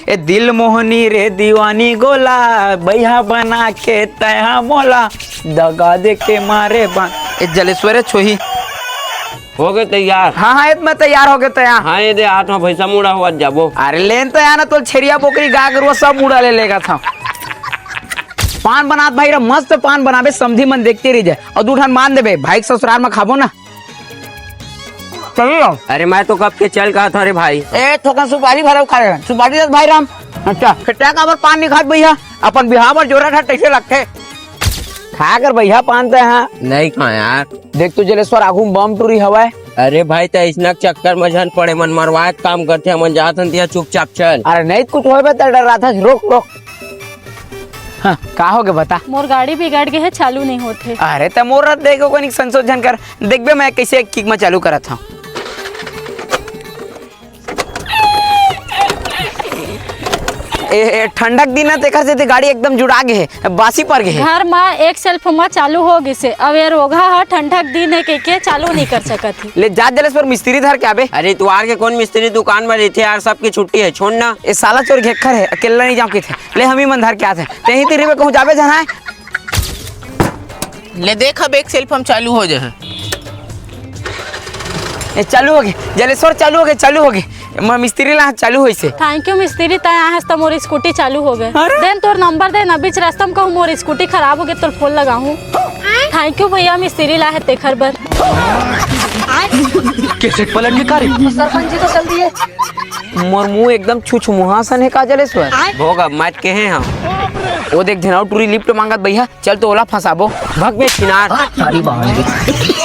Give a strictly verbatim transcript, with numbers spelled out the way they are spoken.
ए दिल मोहनी रे दीवानी गोला, बइहा बना के तैहा मोला, दगा दे के मारे बा। ए जलेश्वर, ए छोही। हो गए तैयार। हाँ, हाँ, ए त मैं तैयार हो गए तैयार। हाँ, ए दे, हाथ में भैंसा मुड़ा हुआ जाबो। अरे लेन तो यार ना, तो छेरिया बोकरी गाय गरुआ सब मुड़ा ले लेगा था। पान बनात भाई रे, मस्त पान बनाबे, समधी मन देखते रह जाए। और दू ठन मान देबे, भाई के ससुराल में खाबो ना। चलिए। अरे मैं तो कब के चल कहा था रे भाई। ए, थोकन सुपारी भरव खा रहे हैं। सुपारी दे भाई राम। अच्छा, फेटा काबर पान नहीं खात भैया? अपन बिहाव बर जोरा था, कैसे लगथे? खा कर भैया पान ते हाँ। नहीं खा यार। देख तो जलेश्वर, आगू में बम टूरी हवय। अरे भाई, ते अइसना चक्कर में झन पड़े, मन मरवाए के काम करथे, मन जात हन तिया चुपचाप चल। अरे नहीं कुछ होबे त डर रहा था, रोक, रोक। हाँ, का हो गए बता? मोर गाड़ी बिगड़ गए है, चालू नहीं होत हे। अरे त मोर रथ देखो कोनी, संशोधन कर, देखबे मैं कैसे एक किक में चालू करत हूँ। ए, ए, ठंडक दिन है, तेकर सेती गाड़ी एकदम जुड़ा गे हे, बासी पर गे हे। घर मा एक सेल्फ मा चालू हो गिस हे, अब ये रोगहा ह ठंडक दिन है कहिके चालू नहीं कर सकत हे। ले जा जलेश्वर, मिस्त्री धर के आबे। अरे तुआर के कौन मिस्त्री दुकान में रहिथे यार, सबकी छुट्टी है, छोड़ ना। ए साला चोर घेखर है, अकेला नहीं जाऊँ किथे। ले हम ही मन धर के आथे। तेही तेरी में कहूँ जाबे जहाँ है। ले देख, अब एक सेल्फ हम चालू हो जाए। ए, चालू हो गए, जलेश्वर, चालू हो गए, चालू हो गए। म-, मिस्त्री ला चालू होइसे। थैंक यू मिस्त्री, तै आए हस त मोर स्कूटी चालू हो गए। अरे! देन तोर नंबर दे ना, बीच रास्ता में कहूँ मोर स्कूटी खराब हो गए, तोर फोन लगाहूँ। थैंक यू भैया, मिस्त्री ला है तेखर बर। कैसे पलट के कारी? सरपंच जी तो चल दिए। मोर मुंह एकदम छुछमुहा सन है का जलेश्वर? भोग अब मत कहे हम। वो देख धेनाऊ टूरी लिफ्ट मांगत भैया, चल तो ओला फंसाबो। भग में छिनार। सारी बाहर।